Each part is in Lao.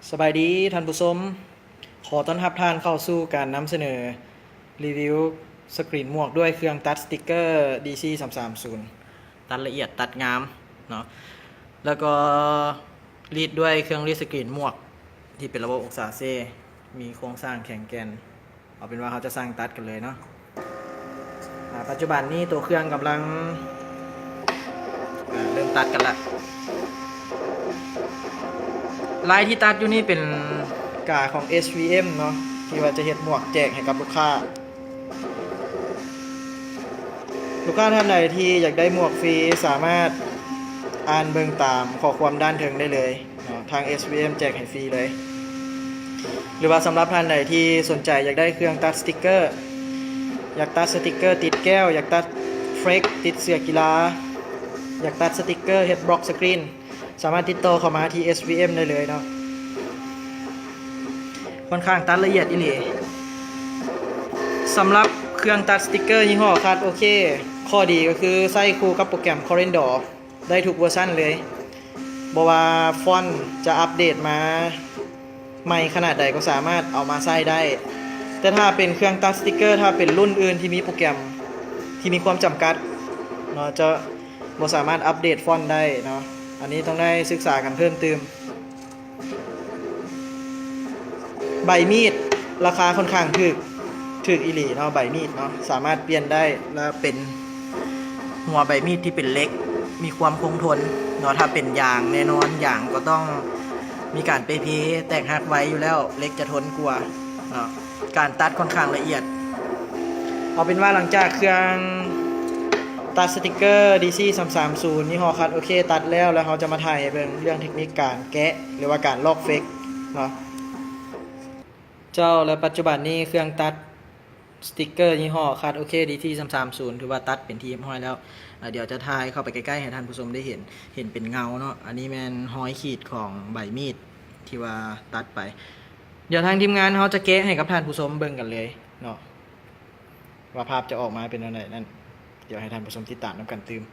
ສະບາຍດີທ່ານຜູ້ຊົມ, ຂໍຕ້ອນຮັບທ່ານເຂົ້າສູ່ການນຳສະເໜີຣີວິວສະກຣີນໝວກດ້ວຍເຄື່ອງຕັດສະຕິກເກີ ດີຊີ ສາມສາມສູນ ຕັດລະອຽດ, ຕັດງາມເນາະ, ແລ້ວກໍລີດດ້ວຍເຄື່ອງລີດສະກຣີນໝວກທີ່ເປັນລະບົບອົງສາເຊ, ມີໂຄງສ້າງແຂງແກ່ນ. ເອົາເປັນວ່າເຮົາຈະສັ່ງຕັດກັນເລີຍເນາະ. ອາ ປັດຈຸບັນນີ້ໂຕເຄື່ອງກຳລັງ ອາ ເລີ່ມຕັດກັນລະ. ລາຍທີ່ຕັດຢູ່ນີ້ເປັນກາຂອງ ເອສວີເອັມ ເນາະ, ທີ່ວ່າຈະເຮັດໝວກແຈກໃຫ້ກັບລູກຄ້າ. ລູກຄ້າທ່ານໃດທີ່ຢາກໄດ້ໝວກຟຣີ ສາມາດອ່ານເບິ່ງຕາມຂໍ້ຄວາມດ້ານເທິງໄດ້ເລີຍ. ເນາະ, ທາງ ເອສວີເອັມ ແຈກໃຫ້ຟຣີເລີຍ. ຫຼືວ່າສຳລັບທ່ານໃດທີ່ສົນໃຈຢາກໄດ້ເຄື່ອງຕັດສະຕິກເກີ, ຢາກຕັດສະຕິກເກີຕິດແກ້ວ, ຢາກຕັດເຟລັກຕິດເສື້ອກິລາ, ຢາກຕັດສະຕິກເກີເຮັດບລັອກສະກຣີນ, ສາມາດຕິດຕໍ່ເຂົ້າມາທີ່ ເອສວີເອັມ ໄດ້ເລີຍເນາະ. ຂ້ອນຂ້າງຕັດລະອຽດອີ່ຫຼີ. ສຳລັບເຄື່ອງຕັດສະຕິກເກີຍີ່ຫໍ້ຄັດໂອເຄ, ຂໍ້ດີກໍຄືໃຊ້ຄູ່ກັບໂປຣແກຣມ CorelDRAW ໄດ້ທຸກເວີຊັນເລີຍ. ບໍ່ວ່າຟອນຈະອັບເດດມາໃໝ່ຂະໜາດໃດກໍສາມາດເອົາມາໃຊ້ໄດ້. ແຕ່ຖ້າເປັນເຄື່ອງຕັດສະຕິກເກີ ຖ້າເປັນລຸ້ນອື່ນທີ່ມີໂປຣແກຣມທີ່ມີຄວາມຈຳກັດເນາະ ຈະບໍ່ສາມາດອັບເດດຟອນໄດ້ເນາະ. ອັນນີ້ຕ້ອງໄດ້ສຶກສາກັນເພີ່ມຕື່ມ. ໃບມີດລາຄາຂ້ອນຂ້າງຖືກ, ຖືກອີ່ຫຼີເນາະ, ໃບມີດເນາະ ສາມາດປ່ຽນໄດ້ ແລະ ເປັນຫົວໃບມີດທີ່ເປັນເຫຼັກ, ມີຄວາມຄົງທົນເນາະ. ຖ້າເປັນຢາງແນ່ນອນ, ຢາງກໍຕ້ອງມີການເປ່ເພ, ແຕກຫັກໄວຢູ່ແລ້ວ, ເຫຼັກຈະທົນກວ່າເນາະ. ການຕັດຂ້ອນຂ້າງລະອຽດ. ເອົາເປັນວ່າຫຼັງຈາກເຄື່ອງຕັດສະຕິກເກີ ດີຊີ ສາມສາມສູນ ຍີ່ຫໍ້ຄັດໂອເຄຕັດແລ້ວ, ແລ້ວເຮົາຈະມາຖ່າຍໃຫ້ເບິ່ງເລື່ອງເທັກນິກການແກະ ຫຼືວ່າການລອກເຟລັກເນາະ. ເຈົ້າ ແລະ ປັດຈຸບັນນີ້ເຄື່ອງຕັດສະຕິກເກີຍີ່ຫໍ້ຄັດໂອເຄ ດີທີ ສາມສາມສູນ ຖືວ່າຕັດເປັນທີ່ຮຽບຮ້ອຍແລ້ວ. ອາ ດຽວຈະຖ່າຍເຂົ້າໄປໃກ້ໆໃຫ້ທ່ານຜູ້ຊົມໄດ້ເຫັນ, ເຫັນເປັນເງົາເນາະ. ອັນນີ້ແມ່ນຮອຍຂີດຂອງໃບມີດທີ່ວ່າຕັດໄປ. ດຽວທາງທີມງານເຮົາຈະແກະໃຫ້ກັບທ່ານຜູ້ຊົມເບິ່ງກັນເລີຍເນາະ ວ່າພາບຈະອອກມາເປັນແນວໃດນັ້ນ. ດຽວໃຫ້ທ່ານຜູ້ຊົມຕິດຕາມນຳກັນຕື່ມ.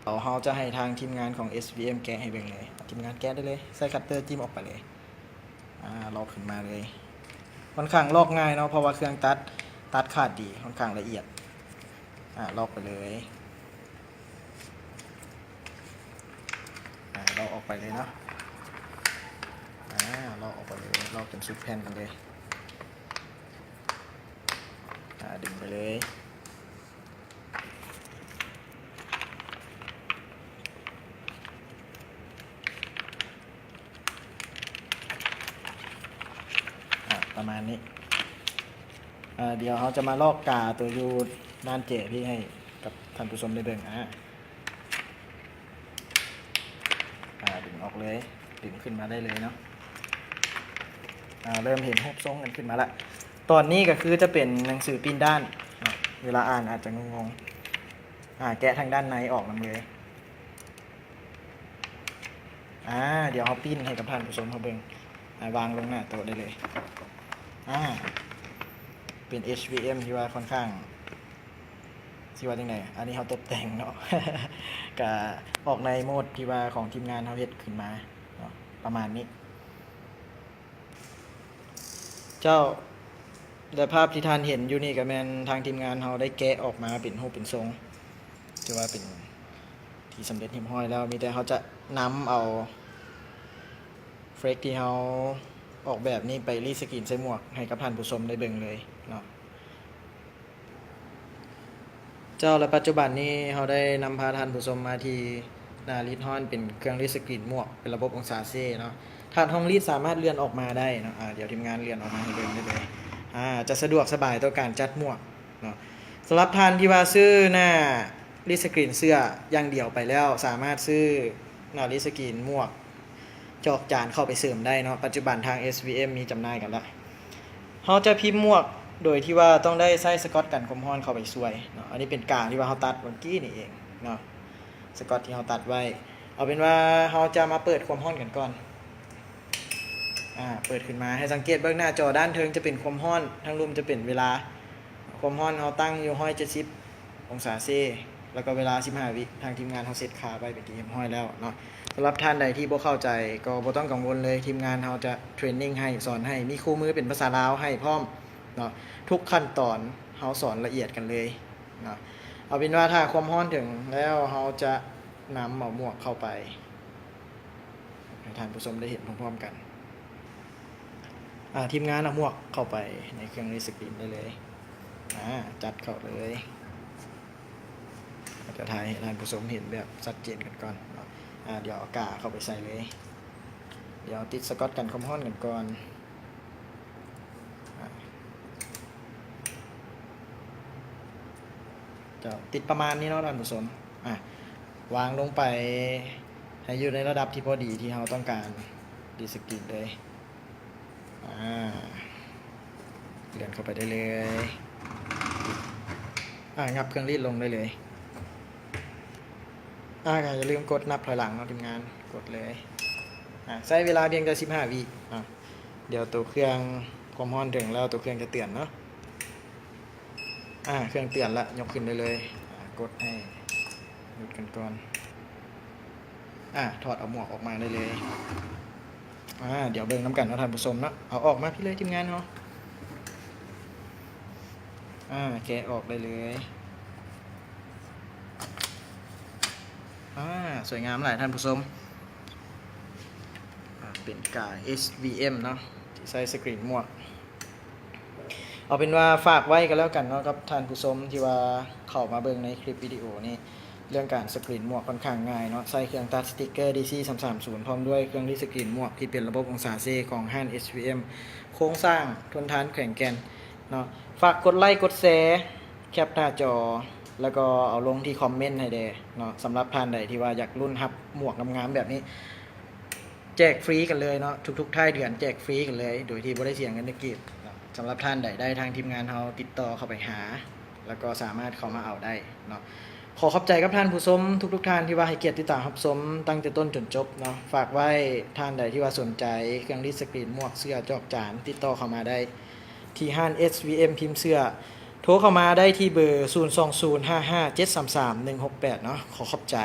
ດຽວເຮົາຈະໃຫ້ທາງທີມງານຂອງ ເອສວີເອັມ ແກະໃຫ້ເບິ່ງເລີຍ. ທີມງານແກະໄດ້ເລີຍ, ໃຊ້ຄັດເຕີຈິ້ມອອກໄປເລີຍ. ອາ ລອກຂຶ້ນມາເລີຍ. ຂ້ອນຂ້າງລອກງ່າຍເນາະ ເພາະວ່າເຄື່ອງຕັດ, ຕັດຂາດດີ, ຂ້ອນຂ້າງລະອຽດ. ອາ ລອກໄປເລີຍ. ອາ ລອກອອກໄປເລີຍເນາະ. ອາ ລອກອອກໄປເລີຍ, ລອກຈົນສຸດແຜ່ນກັນເລີຍ. ອາ ດຶງໄປເລີຍ. ອາ ປະມານນີ້. ອາ ດຽວເຮົາຈະມາລອກກາຕົວຢູ່ດ້ານເຈພີ້ໃຫ້ກັບທ່ານຜູ້ຊົມໄດ້ເບິ່ງ. ອາ ອາ ດຶງອອກເລີຍ, ດຶງຂຶ້ນມາໄດ້ເລີຍເນາະ. ອາ ເລີ່ມເຫັນຮູບຊົງກັນຂຶ້ນມາລະ. ຕອນນີ້ກໍຄືຈະເປັນໜັງສືປີ້ນດ້ານເນາະ, ເວລາອ່ານອາດຈະງົງໆ. ອາ ແກະທາງດ້ານໃນອອກນຳເລີຍ. ອາ ດຽວເຮົາປີ້ນໃຫ້ກັບທ່ານຜູ້ຊົມເຮົາເບິ່ງ. ອາ ວາງລົງໜ້າໂຕະໄດ້ເລີຍ. ອາ ເປັນ ເອສວີເອັມ ທີ່ວ່າຂ້ອນຂ້າງ ຊິວ່າຈັ່ງໃດ, ອັນນີ້ເຮົາຕົບແຕ່ງເນາະ. ກະອອກໃນໂໝດທີ່ວ່າຂອງທີມງານເຮົາເຮັດຂຶ້ນມາເນາະ, ປະມານນີ້. ເຈົ້າ ແລະ ພາບທີ່ທ່ານເຫັນຢູ່ນີ້ກໍແມ່ນທາງທີມງານເຮົາໄດ້ແກະອອກມາເປັນຮູບເປັນຊົງ, ຖືວ່າເປັນທີ່ສຳເລັດຮຽບຮ້ອຍແລ້ວ. ມີແຕ່ເຮົາຈະນຳເອົາເຟລັກທີ່ເຮົາອອກແບບນີ້ໄປລີດສະກຣີນໃສ່ໝວກໃຫ້ກັບທ່ານຜູ້ຊົມໄດ້ເບິ່ງເລີຍເນາະ. ເຈົ້າ ແລະ ປັດຈຸບັນນີ້ເຮົາໄດ້ນຳພາທ່ານຜູ້ຊົມມາທີ່ໜ້າລີດຮ້ອນ ເປັນເຄື່ອງລີດສະກຣີນໝວກ ເປັນລະບົບອົງສາເຊເນາະ. ຖາດຮອງລີດສາມາດເລື່ອນອອກມາໄດ້ເນາະ. ອາ ດຽວທີມງານເລື່ອນອອກມາໃຫ້ເບິ່ງໄດ້ເລີຍ. ອາ ຈະສະດວກສະບາຍຕໍ່ການຈັດໝວກເນາະ. ສຳລັບທ່ານທີ່ວ່າຊື້ໜ້າລີດສະກຣີນເສື້ອຢ່າງດຽວໄປແລ້ວ ສາມາດຊື້ໜ້າລີດສະກຣີນໝວກ ຈອກຈານເຂົ້າໄປເສີມໄດ້ເນາະ. ປັດຈຸບັນທາງ ເອສວີເອັມ ມີຈຳໜ່າຍກັນລະ. ເຮົາຈະພິມໝວກໂດຍທີ່ວ່າຕ້ອງໄດ້ໃຊ້ສະກອດກັນຄວາມຮ້ອນເຂົ້າໄປຊ່ວຍເນາະ. ອັນນີ້ເປັນກາງທີ່ວ່າເຮົາຕັດເມື່ອກີ້ນີ້ເອງເນາະ, ສະກອດທີ່ເຮົາຕັດໄວ້. ເອົາເປັນວ່າເຮົາຈະມາເປີດຄວາມຮ້ອນກັນກ່ອນ. ອາ ເປີດຂຶ້ນມາ ໃຫ້ສັງເກດເບິ່ງໜ້າຈໍດ້ານເທິງຈະເປັນຄວາມຮ້ອນ, ທາງລຸ່ມຈະເປັນເວລາ. ຄວາມຮ້ອນເຮົາຕັ້ງຢູ່ຮ້ອຍເຈັດສິບອົງສາເຊ ແລ້ວກໍເວລາສິບຫ້າວິ. ທາງທີມງານເຮົາເຊັດຄ່າໄວ້ເປັນທີ່ຮຽບຮ້ອຍແລ້ວເນາະ. ສຳລັບທ່ານໃດທີ່ບໍ່ເຂົ້າໃຈກໍບໍ່ຕ້ອງກັງວົນເລີຍ, ທີມງານເຮົາຈະເທຣນນິງໃຫ້, ສອນໃຫ້, ມີຄູ່ມືເປັນພາສາລາວໃຫ້ພ້ອມເນາະ. ທຸກຂັ້ນຕອນເຮົາສອນລະອຽດກັນເລີຍເນາະ. ເອົາເປັນວ່າຖ້າຄວາມຮ້ອນເຖິງແລ້ວ ເຮົາຈະນຳເອົາໝວກເຂົ້າໄປໃຫ້ທ່ານຜູ້ຊົມໄດ້ເຫັນພ້ອມໆກັນ. ອາ ທີມງານເອົາໝວກເຂົ້າໄປໃນເຄື່ອງຣີສະກຣີນໄດ້ເລີຍ. ອາ ຈັດເຂົ້າເລີຍ. ຈະຖ່າຍໃຫ້ທ່ານຜູ້ຊົມເຫັນແບບຊັດເຈນກັນກ່ອນເນາະ. ອາ ດຽວເອົາກາເຂົ້າໄປໃສ່ເລີຍ. ດຽວຕິດສະກອດກັນຄວາມຮ້ອນກັນກ່ອນ. ອາ ເຈົ້າ ຕິດປະມານນີ້ເນາະທ່ານຜູ້ຊົມ. ອາ ວາງລົງໄປໃຫ້ຢູ່ໃນລະດັບທີ່ພໍດີທີ່ເຮົາຕ້ອງການຣີສະກຣີນເລີຍ. ອາ ເລື່ອນເຂົ້າໄປໄດ້ເລີຍ. ອາ ຫຍັບເຄື່ອງຣີດລົງໄດ້ເລີຍ. ອາ ກໍຢ່າລືມກົດນັບຖອຍຫຼັງເນາະທີມງານ, ກົດເລີຍ. ອາ ໃຊ້ເວລາພຽງແຕ່ສິບຫ້າວິ. ອາ ດຽວໂຕເຄື່ອງຄວາມຮ້ອນເຖິງແລ້ວ ໂຕເຄື່ອງຈະເຕືອນເນາະ. ອາ ເຄື່ອງເຕືອນລະ ຍົກຂຶ້ນໄດ້ເລີຍ. ອາ ກົດໃຫ້ຢຸດກັນກ່ອນ. ອາ ຖອດເອົາໝວກອອກມາໄດ້ເລີຍ. ອາ ດຽວເບິ່ງນຳກັນເນາະທ່ານຜູ້ຊົມເນາະ. ເອົາອອກມາພີ້ເລີຍທີມງານເຮົາ. ອາ ແກະອອກໄດ້ເລີຍ. ອາ ສວຍງາມຫຼາຍທ່ານຜູ້ຊົມ. ອາ ເປັນກາ ເອສວີເອັມ ເນາະ ທີ່ໃຊ້ສະກຣີນໝວກ. ເອົາເປັນວ່າຝາກໄວ້ກໍແລ້ວກັນເນາະ ກັບທ່ານຜູ້ຊົມທີ່ວ່າເຂົ້າມາເບິ່ງໃນຄລິບວິດີໂອນີ້, ເລື່ອງການສະກຣີນໝວກຂ້ອນຂ້າງງ່າຍເນາະ, ໃຊ້ເຄື່ອງຕັດສະຕິກເກີ ດີຊີ ສາມສາມສູນ ພ້ອມດ້ວຍເຄື່ອງຣີດສະກຣີນໝວກທີ່ເປັນລະບົບອົງສາເຊຂອງຮ້ານ ເອສວີເອັມ. ໂຄງສ້າງທົນທານແຂງແກ່ນເນາະ. ຝາກກົດໄລກົດແຊ ແຄປໜ້າຈໍ ແລ້ວກໍເອົາລົງທີ່ຄອມເມັນໃຫ້ແດ່ເນາະ. ສຳລັບທ່ານໃດທີ່ວ່າຢາກລຸ້ນຮັບໝວກງາມໆແບບນີ້ ແຈກຟຣີກັນເລີຍເນາະ, ທຸກໆທ້າຍເດືອນແຈກຟຣີກັນເລີຍ ໂດຍທີ່ບໍ່ໄດ້ເສຍເງິນຕະກີບເນາະ. ສຳລັບທ່ານໃດໄດ້ ທາງທີມງານເຮົາຕິດຕໍ່ເຂົ້າໄປຫາ ແລ້ວກໍສາມາດເຂົ້າມາເອົາໄດ້ເນາະ. ຂໍຂອບໃຈກັບທ່ານຜູ້ຊົມທຸກໆທ່ານທີ່ວ່າໃຫ້ກຽດຕິດຕາມຮັບຊົມຕັ້ງແຕ່ຕົ້ນຈົນຈົບເນາະ. ຝາກໄວ້ ທ່ານໃດທີ່ວ່າສົນໃຈເຄື່ອງຣີດສະກຣີນໝວກ ເສື້ອ ຈອກ ຈານ ຕິດຕໍ່ເຂົ້າມາໄດ້ທີ່ຮ້ານ ເອສວີເອັມ ພິມເສື້ອ. ໂທເຂົ້າມາໄດ້ທີ່ເບີ ສູນສອງສູນ ຫ້າຫ້າເຈັດສາມສາມ ໜຶ່ງຫົກແປດ ເນາະ. ຂໍຂອບໃຈ.